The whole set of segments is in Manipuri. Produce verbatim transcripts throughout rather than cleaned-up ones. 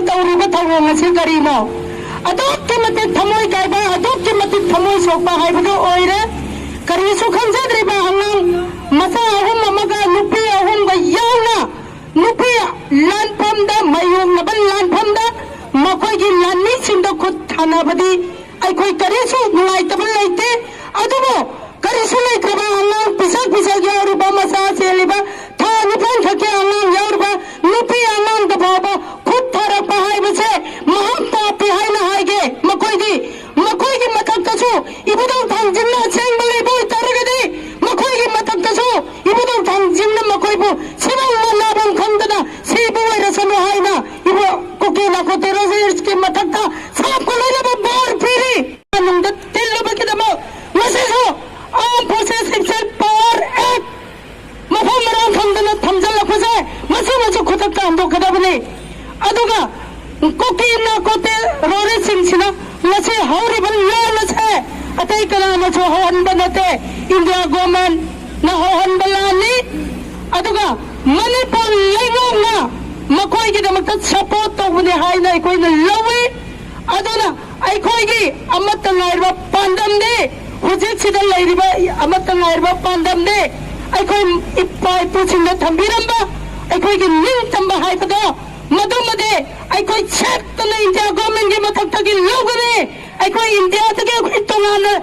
ꯇꯧꯔꯤꯕ ꯊꯧꯑꯣꯡ ꯑꯁꯤ ꯀꯔꯤꯅꯣ? ꯑꯗꯨꯛꯀꯤ ꯃꯇꯤꯛ ꯊꯃꯣꯏ ꯀꯥꯏꯕ, ꯑꯗꯨꯛꯀꯤ ꯃꯇꯤꯛ ꯊꯃꯣꯏ ꯁꯣꯛꯄ ꯍꯥꯏꯕꯗꯨ ꯑꯣꯏꯔꯦ꯫ ꯀꯔꯤꯁꯨ ꯈꯪꯖꯗ꯭ꯔꯤꯕ ꯑꯉꯥꯡ ꯃꯆꯥ ꯑꯍꯨꯝ ꯑꯃꯒ ꯅꯨꯄꯤ ꯑꯍꯨꯝꯒ ꯌꯥꯎꯅ ꯅꯨꯄꯤ ꯂꯥꯟꯐꯝꯗ, ꯃꯥꯌꯣꯛꯅꯕ ꯂꯥꯟꯐꯝꯗ ꯃꯈꯣꯏꯒꯤ ꯂꯥꯟꯃꯤꯁꯤꯡꯗ ꯈꯨꯠ ꯊꯥꯅꯕꯗꯤ ꯑꯩꯈꯣꯏ ꯀꯔꯤꯁꯨ ꯅꯨꯡꯉꯥꯏꯇꯕ ꯂꯩꯇꯦ꯫ ꯑꯗꯨꯕꯨ ꯀꯔꯤꯁꯨ ꯂꯩꯇ꯭ꯔꯕ ꯑꯉꯥꯡ ꯄꯤꯁꯛ ꯄꯤꯁꯛ ꯌꯥꯎꯔꯤꯕ, ꯃꯆꯥ ꯆꯦꯜꯂꯤꯕ, ꯊꯥ ꯅꯤꯄꯥꯟ ꯈꯛꯀꯤ ꯑꯉꯥꯡ ꯌꯥꯎꯔꯤꯕ ꯅꯨꯄꯤ ꯑꯉꯥꯡꯗ ꯐꯥꯎꯕ ꯈꯨꯠ ꯊꯥꯔꯛꯄ ꯍꯥꯏꯕꯁꯦ ꯃꯍꯥꯛ ꯄꯥꯞꯄꯤ ꯍꯥꯏꯅ ꯍꯥꯏꯒꯦ꯫ ꯃꯈꯣꯏꯗꯤ, ꯃꯈꯣꯏꯒꯤ ꯃꯊꯛꯇꯁꯨ ꯏꯕꯨꯙꯧ ꯊꯥꯡꯖꯤꯡꯅ ꯑꯁꯦꯡꯕ ꯂꯩꯕ ꯑꯣꯏꯇꯥꯔꯒꯗꯤ ꯃꯈꯣꯏꯒꯤ ꯃꯊꯛꯇꯁꯨ ꯏꯕꯨꯙꯧ ꯊꯥꯡꯖꯤꯡꯅ ꯃꯈꯣꯏꯕꯨ ꯁꯤꯐꯝ ꯅꯥꯐꯝ ꯈꯪꯗꯅ ꯁꯤꯕ ꯑꯣꯏꯔꯁꯅꯨ ꯍꯥꯏꯅ ꯏꯕꯨ ꯀꯨꯀꯤ ꯅꯥꯔꯀꯣ ꯇꯦꯔꯣꯔꯤꯁꯀꯤ ꯃꯊꯛꯇ ꯁꯥꯞꯀ ꯂꯣꯏꯅꯕ ꯕꯣꯔ ꯄꯤꯔꯤ꯫ ꯃꯅꯨꯡꯗ ꯇꯤꯜꯂꯨꯕꯒꯤꯗꯃꯛ ꯉꯁꯤꯁꯨ Armed Forces Special Power Act ꯃꯐꯝ ꯃꯔꯥꯡ ꯈꯪꯗꯅ ꯊꯝꯖꯤꯜꯂꯛꯄꯁꯦ ꯃꯁꯤꯃꯁꯨ ꯈꯨꯗꯛꯇ ꯍꯟꯗꯣꯛꯀꯗꯕꯅꯤ꯫ ꯑꯗꯨꯒ ꯀꯨꯀꯤ ꯅꯥꯔꯀꯣ ꯇꯦꯔꯣꯔꯤꯁꯁꯤꯡꯁꯤꯅ ꯉꯁꯤ ꯍꯧꯔꯤꯕ ꯂꯥꯟ ꯑꯁꯦ ꯑꯇꯩ ꯀꯅꯥꯅꯁꯨ ꯍꯧꯍꯟꯕ ꯅꯠꯇꯦ, ꯏꯟꯗꯤꯌꯥ ꯒꯣꯔꯃꯦꯟꯅ ꯍꯧꯍꯟꯕ ꯂꯥꯟꯅꯤ꯫ ꯑꯗꯨꯒ ꯃꯅꯤꯄꯨꯔ ꯂꯩꯉꯥꯛꯅ ꯃꯈꯣꯏꯒꯤꯗꯃꯛꯇ ꯁꯄꯣꯔꯠ ꯇꯧꯕꯅꯤ ꯍꯥꯏꯅ ꯑꯩꯈꯣꯏꯅ ꯂꯧꯏ꯫ ꯑꯗꯨꯅ ꯑꯩꯈꯣꯏꯒꯤ ꯑꯃꯠꯇ ꯉꯥꯏꯔꯕ ꯄꯥꯟꯗꯝꯗꯤ, ꯍꯧꯖꯤꯛꯁꯤꯗ ꯂꯩꯔꯤꯕ ꯑꯃꯠꯇ ꯉꯥꯏꯔꯕ ꯄꯥꯟꯗꯝꯗꯤ ꯑꯩꯈꯣꯏ ꯏꯄꯥ ꯏꯄꯨꯁꯤꯡꯅ ꯊꯝꯕꯤꯔꯝꯕ ꯑꯩꯈꯣꯏꯒꯤ ꯅꯤꯡꯇꯝꯕ ꯍꯥꯏꯕꯗꯣ, ꯃꯗꯨꯃꯗꯤ ꯑꯩꯈꯣꯏ ꯁꯦꯠꯇꯅ ꯏꯟꯗꯤꯌꯥ ꯒꯣꯔꯃꯦꯟꯒꯤ ꯃꯊꯛꯇꯒꯤ ꯂꯧꯒꯅꯤ꯫ ꯑꯩꯈꯣꯏ ꯏꯟꯗꯤꯌꯥꯗꯒꯤ ꯑꯩꯈꯣꯏ ꯇꯣꯉꯥꯟꯅ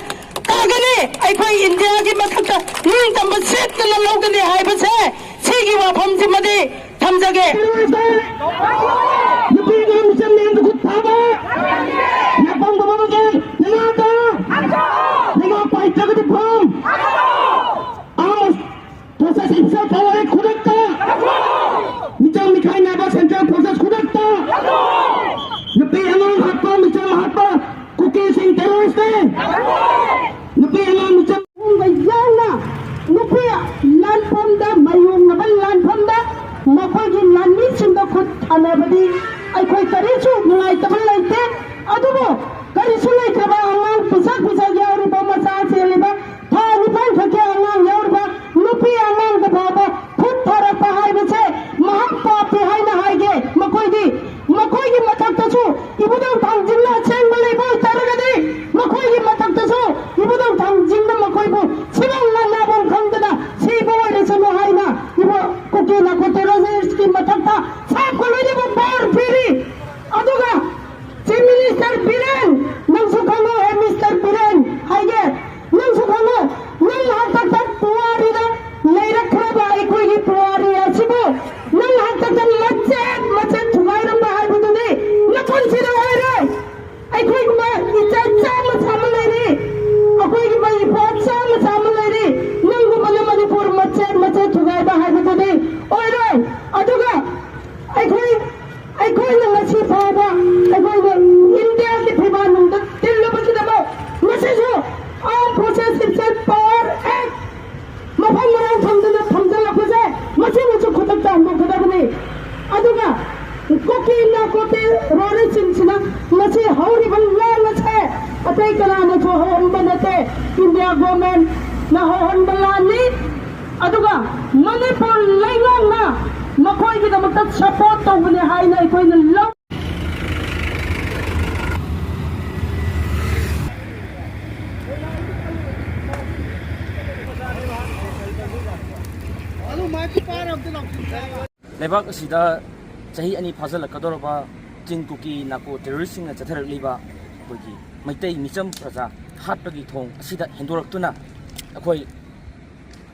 ꯇꯥꯒꯅꯤ꯫ ꯑꯩꯈꯣꯏ ꯏꯟꯗꯤꯌꯥꯒꯤ ꯃꯊꯛꯇ ꯅꯤꯡꯇꯝꯕ ꯁꯦꯠꯇꯅ ꯂꯧꯒꯅꯤ ꯍꯥꯏꯕꯁꯦ, ꯁꯤꯒꯤ ꯋꯥꯐꯝꯁꯤꯃꯗꯤ ꯊꯝꯖꯒꯦ꯫ ꯅꯨꯄꯤ ꯑꯉꯥꯡ ꯃꯤꯆꯝ ꯃꯌꯥꯝꯗ ꯈꯨꯠ ꯊꯥꯕ, ꯅꯥꯄꯪꯕ ꯃꯃꯥꯒꯤ ꯅꯅꯥꯗ, ꯅꯃꯥ ꯄꯥꯏꯗ꯭ꯔꯒꯗꯤ ꯐꯝ꯫ Armed Forces Special Power Act ꯈꯨꯗꯛꯇ, ꯃꯤꯆꯪ ꯃꯤꯈꯥꯏ ꯅꯥꯏꯕ Central Forces ꯈꯨꯗꯛꯇ, ꯅꯨꯄꯤ ꯑꯉꯥꯡ ꯍꯥꯠꯄ, ꯃꯤꯆꯪ ꯍꯥꯠꯄ ꯀꯨꯀꯤꯁꯤꯡ terrorist ꯅꯦ꯫ ꯅꯨꯄꯤ ꯑꯉꯥꯡ ꯃꯤꯆꯪ ꯑꯍꯨꯝꯒ ꯌꯥꯎꯅ ꯅꯨꯄꯤ ꯂꯥꯟꯐꯝꯗ, ꯃꯥꯌꯣꯛꯅꯕ ꯂꯥꯟꯐꯝꯗ ꯃꯈꯣꯏꯒꯤ ꯂꯥꯟꯃꯤꯁꯤꯡꯗ ꯈꯨꯠ ꯊꯥꯅꯕꯗꯤ ꯑꯩꯈꯣꯏ ꯀꯔꯤꯁꯨ ꯅꯨꯡꯉꯥꯏꯇꯕ ꯂꯩꯇꯦ꯫ ꯑꯗꯨꯕꯨ ꯀꯔꯤꯁꯨ ꯂꯩꯇ꯭ꯔꯕ ꯑꯉꯥꯡ ꯄꯤꯁꯛ ꯄꯤꯁꯛ ꯌꯥꯎꯔꯤꯕ, ꯃꯆꯥ ꯆꯦꯜꯂꯤꯕ, ꯑꯗꯨꯒ ꯀꯨꯀꯤ ꯅꯥꯀꯣ ꯇꯦꯔꯣꯔꯤꯁꯁꯤꯡꯁꯤꯅ ꯃꯁꯤ ꯍꯧꯔꯤꯕ ꯂꯥꯟ ꯑꯁꯦ ꯑꯇꯩ ꯀꯅꯥꯅꯁꯨ ꯍꯧꯍꯟꯕ ꯅꯠꯇꯦ, ꯏꯟꯗꯤꯌꯥ ꯒꯣꯔꯃꯦꯟꯅ ꯍꯧꯍꯟꯕ ꯂꯥꯟꯅꯤ꯫ ꯑꯗꯨꯒ ꯃꯅꯤꯄꯨꯔ ꯂꯩꯉꯥꯛꯅ ꯃꯈꯣꯏꯒꯤꯗꯃꯛꯇ ꯁꯄꯣꯔꯠ ꯇꯧꯕꯅꯦ ꯍꯥꯏꯅ ꯑꯩꯈꯣꯏꯅ ꯂꯧ꯫ ꯂꯩꯕꯥꯛ ꯑꯁꯤꯗ ꯆꯍꯤ ꯑꯅꯤ ꯐꯥꯖꯤꯜꯂꯛꯀꯗꯧꯔꯕ ꯆꯤꯡ ꯀꯨꯀꯤ ꯅꯥꯀꯣ ꯇꯦꯔꯣꯔꯤꯁꯁꯤꯡꯅ ꯆꯠꯊꯔꯛꯂꯤꯕ ꯑꯩꯈꯣꯏꯒꯤ ꯃꯩꯇꯩ ꯃꯤꯆꯝ ꯄ꯭ꯔꯖꯥ ꯍꯥꯠꯄꯒꯤ ꯊꯣꯡ ꯑꯁꯤꯗ ꯍꯦꯟꯗꯣꯔꯛꯇꯨꯅ ꯑꯩꯈꯣꯏ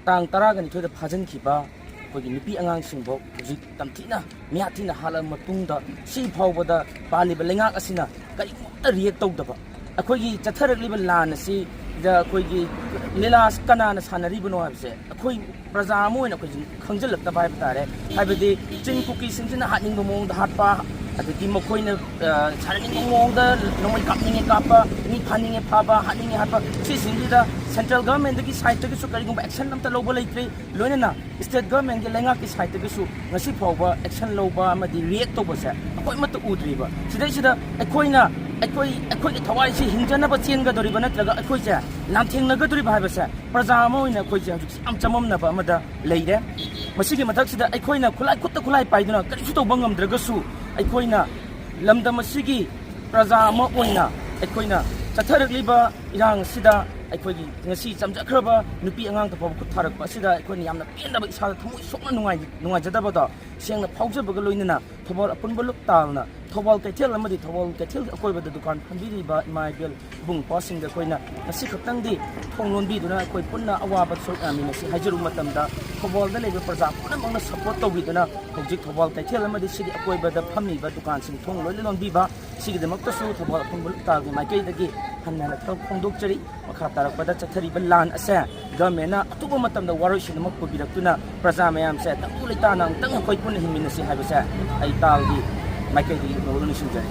ꯇꯥꯡ ꯇꯔꯥꯒ ꯅꯤꯊꯣꯏꯗ ꯐꯥꯖꯤꯟꯈꯤꯕ ꯑꯩꯈꯣꯏꯒꯤ ꯅꯨꯄꯤ ꯑꯉꯥꯡꯁꯤꯡꯕꯨ ꯍꯧꯖꯤꯛ ꯇꯝꯊꯤꯅ ꯃꯤꯍꯥꯠ ꯊꯤꯅ ꯍꯥꯠꯂꯕ ꯃꯇꯨꯡꯗ ꯁꯤ ꯐꯥꯎꯕꯗ ꯄꯥꯜꯂꯤꯕ ꯂꯩꯉꯥꯛ ꯑꯁꯤꯅ ꯀꯔꯤꯒꯨꯝꯕ ꯑꯃꯠꯇ ꯔꯤꯌꯦꯛ ꯇꯧꯗꯕ, ꯑꯩꯈꯣꯏꯒꯤ ꯆꯠꯊꯔꯛꯂꯤꯕ ꯂꯥꯟ ꯑꯁꯤꯗ ꯑꯩꯈꯣꯏꯒꯤ ꯂꯤꯂꯥ ꯑꯁꯤ ꯀꯅꯥꯅ ꯁꯥꯟꯅꯔꯤꯕꯅꯣ ꯍꯥꯏꯕꯁꯦ ꯑꯩꯈꯣꯏ ꯄ꯭ꯔꯖꯥ ꯑꯃ ꯑꯣꯏꯅ ꯑꯩꯈꯣꯏꯁꯨ ꯈꯪꯖꯤꯜꯂꯛꯇꯕ ꯍꯥꯏꯕ ꯇꯥꯔꯦ꯫ ꯍꯥꯏꯕꯗꯤ ꯆꯤꯡ ꯀꯨꯀꯤꯁꯤꯡꯁꯤꯅ ꯍꯥꯠꯅꯤꯡꯕ ꯃꯑꯣꯡꯗ ꯍꯥꯠꯄ, ꯑꯗꯒꯤ ꯃꯈꯣꯏꯅ ꯁꯥꯟꯅꯅꯤꯡꯕ ꯃꯑꯣꯡꯗ ꯅꯣꯡꯃꯩ ꯀꯥꯞꯅꯤꯡꯉꯦ ꯀꯥꯞꯄ, ꯃꯤ ꯐꯥꯅꯤꯡꯉꯦ ꯐꯥꯕ, ꯍꯥꯠꯅꯤꯡꯉꯦ ꯍꯥꯠꯄ, ꯁꯤꯁꯤꯡꯁꯤꯗ ꯁꯦꯟꯇ꯭ꯔꯦꯜ ꯒꯚꯔꯟꯃꯦꯟꯠꯇꯒꯤ ꯁꯥꯏꯠꯇꯒꯤꯁꯨ ꯀꯔꯤꯒꯨꯝꯕ ꯑꯦꯛꯁꯟ ꯑꯝꯇ ꯂꯧꯕ ꯂꯩꯇ꯭ꯔꯤ꯫ ꯂꯣꯏꯅꯅ ꯁ꯭ꯇꯦꯠ ꯒꯚꯔꯟꯃꯦꯟꯠꯀꯤ ꯂꯩꯉꯥꯛꯀꯤ ꯁꯥꯏꯠꯇꯒꯤꯁꯨ ꯉꯁꯤ ꯐꯥꯎꯕ ꯑꯦꯛꯁꯟ ꯂꯧꯕ ꯑꯃꯗꯤ ꯔꯤꯌꯦꯛ ꯇꯧꯕꯁꯦ ꯑꯩꯈꯣꯏ ꯑꯃꯠꯇ ꯎꯗ꯭ꯔꯤꯕ꯫ ꯁꯤꯗꯩꯁꯤꯗ ꯑꯩꯈꯣꯏꯅ ꯑꯩꯈꯣꯏ ꯑꯩꯈꯣꯏꯒꯤ ꯊꯋꯥꯏꯁꯤ ꯍꯤꯡꯖꯅꯕ ꯆꯦꯟꯒꯗꯧꯔꯤꯕ ꯅꯠꯇ꯭ꯔꯒ ꯑꯩꯈꯣꯏꯁꯦ ꯂꯥꯟꯊꯦꯡꯅꯒꯗꯧꯔꯤꯕ ꯍꯥꯏꯕꯁꯦ ꯄ꯭ꯔꯖꯥ ꯑꯃ ꯑꯣꯏꯅ ꯑꯩꯈꯣꯏꯁꯦ ꯍꯧꯖꯤꯛ ꯌꯥꯝ ꯆꯃꯝꯅꯕ ꯑꯃꯗ ꯂꯩꯔꯦ꯫ ꯃꯁꯤꯒꯤ ꯃꯊꯛꯁꯤꯗ ꯑꯩꯈꯣꯏꯅ ꯈꯨꯠꯂꯥꯏ ꯈꯨꯠꯇ ꯈꯨꯠꯂꯥꯏ ꯄꯥꯏꯗꯨꯅ ꯀꯔꯤꯁꯨ ꯇꯧꯕ ꯉꯝꯗ꯭ꯔꯒꯁꯨ ꯑꯩꯈꯣꯏꯅ ꯂꯝꯗꯝ ꯑꯁꯤꯒꯤ ꯄ꯭ꯔꯖꯥ ꯑꯃ ꯑꯣꯏꯅ ꯑꯩꯈꯣꯏꯅ ꯆꯠꯊꯔꯛꯂꯤꯕ ꯏꯔꯥꯡ ꯑꯁꯤꯗ ꯑꯩꯈꯣꯏꯒꯤ ꯉꯁꯤ ꯆꯝꯖꯈ꯭ꯔꯕ ꯅꯨꯄꯤ ꯑꯉꯥꯡꯗ ꯐꯥꯎꯕ ꯈꯨꯠ ꯊꯥꯔꯛꯄ ꯑꯁꯤꯗ ꯑꯩꯈꯣꯏꯅ ꯌꯥꯝꯅ ꯄꯦꯟꯗꯕ, ꯏꯁꯥꯗ ꯊꯃꯣꯏ ꯁꯣꯛꯅ ꯅꯨꯡꯉꯥꯏ-, ꯅꯨꯡꯉꯥꯏꯖꯗꯕꯗꯣ ꯁꯦꯡꯅ ꯐꯥꯎꯖꯕꯒ ꯂꯣꯏꯅꯅ ꯊꯧꯕꯥꯜ ꯑꯄꯨꯟꯕ ꯂꯨꯞ ꯇꯥꯜꯅ ꯊꯧꯕꯥꯜ ꯀꯩꯊꯦꯜ ꯑꯃꯗꯤ ꯊꯧꯕꯥꯜ ꯀꯩꯊꯦꯜꯒꯤ ꯑꯀꯣꯏꯕꯗ ꯗꯨꯀꯥꯟ ꯐꯝꯕꯤꯔꯤꯕ ꯏꯃꯥ ꯏꯕꯦꯜ ꯏꯕꯨꯡ ꯏꯄ꯭ꯋꯥꯁꯤꯡꯗ ꯑꯩꯈꯣꯏꯅ ꯉꯁꯤ ꯈꯛꯇꯪꯗꯤ ꯊꯣꯡ ꯂꯣꯟꯕꯤꯗꯨꯅ ꯑꯩꯈꯣꯏ ꯄꯨꯟꯅ ꯑꯋꯥꯕ ꯁꯔꯨꯛ ꯌꯥꯃꯤꯟꯅꯁꯤ ꯍꯥꯏꯖꯔꯨꯕ ꯃꯇꯝꯗ ꯊꯧꯕꯥꯜꯗ ꯂꯩꯕ ꯄ꯭ꯔꯖꯥ ꯄꯨꯝꯅꯃꯛꯅ ꯁꯄꯣꯔꯠ ꯇꯧꯕꯤꯗꯨꯅ ꯍꯧꯖꯤꯛ ꯊꯧꯕꯥꯜ ꯀꯩꯊꯦꯜ ꯑꯃꯗꯤ ꯁꯤꯒꯤ ꯑꯀꯣꯏꯕꯗ ꯐꯝꯃꯤꯕ ꯗꯨꯀꯥꯟꯁꯤꯡ ꯊꯣꯡ ꯂꯣꯏꯅ ꯂꯣꯟꯕꯤꯕ, ꯁꯤꯒꯤꯗꯃꯛꯇꯁꯨ ꯊꯧꯕꯥꯜ ꯑꯄꯨꯟꯕ ꯂꯨꯞ ꯇꯥꯜꯒꯤ ꯃꯥꯏꯀꯩꯗꯒꯤ ꯍꯟꯅ ꯍꯟꯅ ꯊꯥꯒꯠ ꯐꯣꯡꯗꯣꯛꯆꯔꯤ꯫ ꯃꯈꯥ ꯇꯥꯔꯛꯄꯗ ꯆꯠꯊꯔꯤꯕ ꯂꯥꯟ ꯑꯁꯦ ꯒꯚꯔꯟꯃꯦꯟꯠꯅ ꯑꯊꯨꯕ ꯃꯇꯝꯗ ꯋꯥꯔꯣꯏꯁꯤꯟ ꯑꯃ ꯄꯨꯕꯤꯔꯛꯇꯨꯅ ꯄ꯭ꯔꯖꯥ ꯃꯌꯥꯝꯁꯦ ꯇꯪꯗꯨ ꯂꯩꯇꯥꯅ ꯑꯃꯨꯛꯇꯪ ꯑꯩꯈꯣꯏ ꯄꯨꯟꯅ ꯍꯤꯡꯃꯤꯟꯅꯁꯤ ꯍꯥꯏꯕꯁꯦ ꯑꯩ ꯇꯥꯜꯒꯤ ꯃꯥꯏꯀꯩꯗꯒꯤ ꯅꯣꯡꯂꯨꯛꯅ ꯅꯤꯡꯁꯤꯡꯖꯔꯤ꯫